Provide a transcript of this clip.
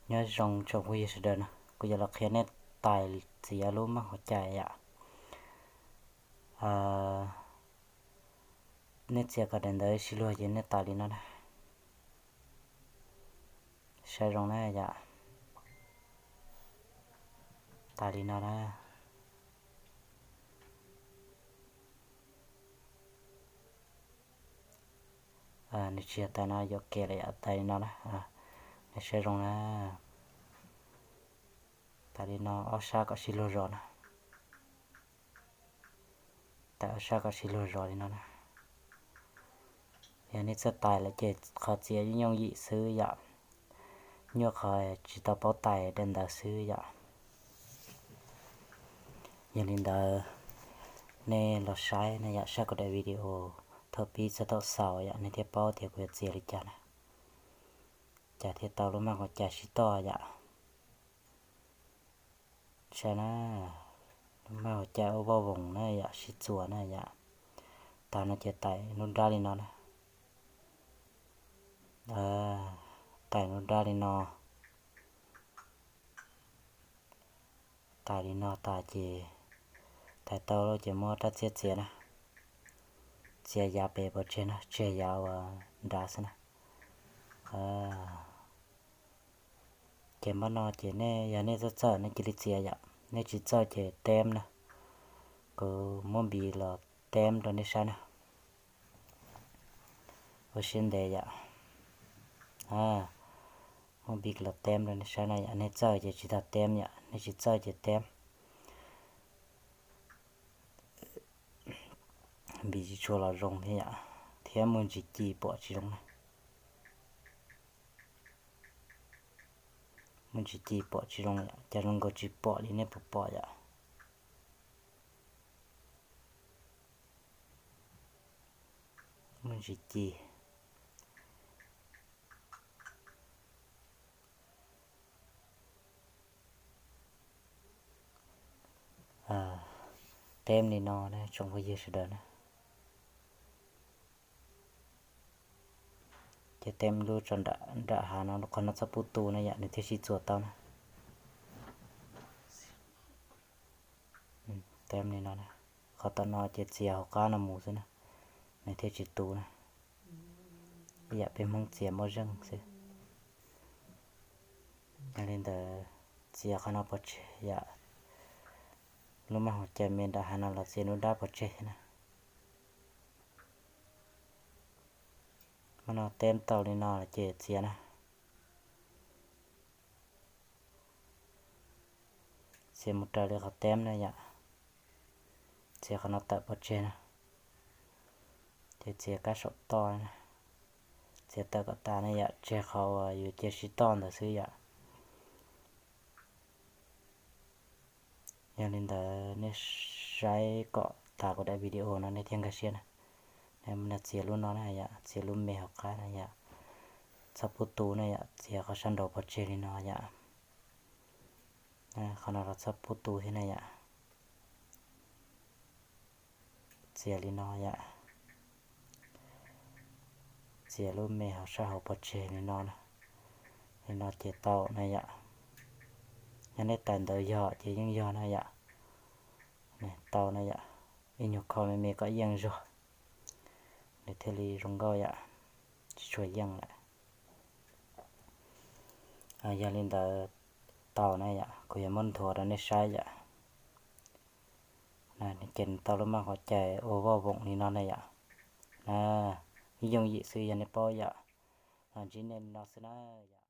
Nyob zoo tsoom phooj ywg sawv daws na, kuv yuav los qhia nej tais txiav lub maj hauv cai yom. Nej txiav kom daim ntawv sib luag ces nej tais li no na. Saib zoo na yom. Tais li no na. Nws tsis yog tais no, yuam kev lawm yom, tais li no na. Nej saib zoo na. Tais li no ob sab kom sib luag zos na. Tais ob sab kom sib luag zos li no na. Yog nej txawj tais lawm ces qhov txiav yooj yooj yim xwb yom. Nyuaj qhov tsis tau paub tais daim ntawv xwb yom. Yog li ntawd, nej los saib na yom, saib kuv daim video thaum pib txog thaum xaus yom, nej thiaj paub tias kuv yuav txiav li cas na. Cas thiaj tau lub maj hauv cai sib toj yom. Saib na, lub maj hauv cai ua voj voos na yom, sib txuas na yom. Tais no ces tais nruab nrab li no na. Tais nruab nrab li no. Tais li no tas ces tais tau lawm ces muab rab txiab txiav na. Txiav yav pem pov tseg na, tseg yav uas nrad xwb na. Ces npaj no ces nej yog nej txawj txawj nej cia li txiav yom, nej tsis txawj ces teb na. Kuv muab npis los teb rau nej saib na. Ua siab ntev yom. Muab npis los teb rau nej saib na yom, nej txawj ces tsis tau teb yom, nej tsis txawj ces teb. Npis tsis tshua los zoo thiab yom, thiab muaj ntsis ci pom tsis zoo na. Muaj ntsis ci pom tsis zoo yom, cas zoo nkaus tsis pom li nej puas pom yom. Muaj ntsis ci. Teb li no na tsoom phooj ywg sawv daws na. Ces teb lub tso nram hav no, qhov no txhob pub tu na yom, nws thiaj sib txuas tau na. Teb li no, qhov tom no ces txiav hauv qab no mus xwb na, nws thiaj tsis tu na. Ib yam peb Hmoob txiav muaj zeej xwb. Yog li ntawd txiav qhov no pov tseg yom. Lub maj hauv cai me nram hav no los txiav nruab nrab pov tseg thiab na. Hmo no teb tau li no ces txiav na. Txiav mus raws li qhov teb na yom. Txiav qhov no tawm pov tseg na. Ces txiav kab saum toj na. Txiav tawm kom tas na yom, tseg qhov uas yus cia sib toj ntawd xwb yom. Yog li ntawd nej saib kom tas kuv daim video no nej thiaj nkag siab na. Nej txiav lub no na yom, txiav lub me hauv qab na yom. Txhob pub tu na yom, txiav qhov sab nraud pov tseg li no yom. Qhov no los txhob pub tu thiab na yom. Txiav li no yom. Txiav lub me hauv sab hauv pov tseg li no na. Li no ces tau na yom. Yog nej tais ntawv yog ces yeej yog na yom. Tau na yom. Ib nyuag kho me me kom yeej zog, nws thiaj li zoo nkauj yom. Tsis tshua yeej lawm. Yog li ntawd tau na yom, kuv yuav muab nthuav rau nej saib yom. Ces tau lub maj hauv cai ua voj voos li no na yom. Ib yooj yim xwb yog nej paub yom. Los ntsib nej li no xwb na yom.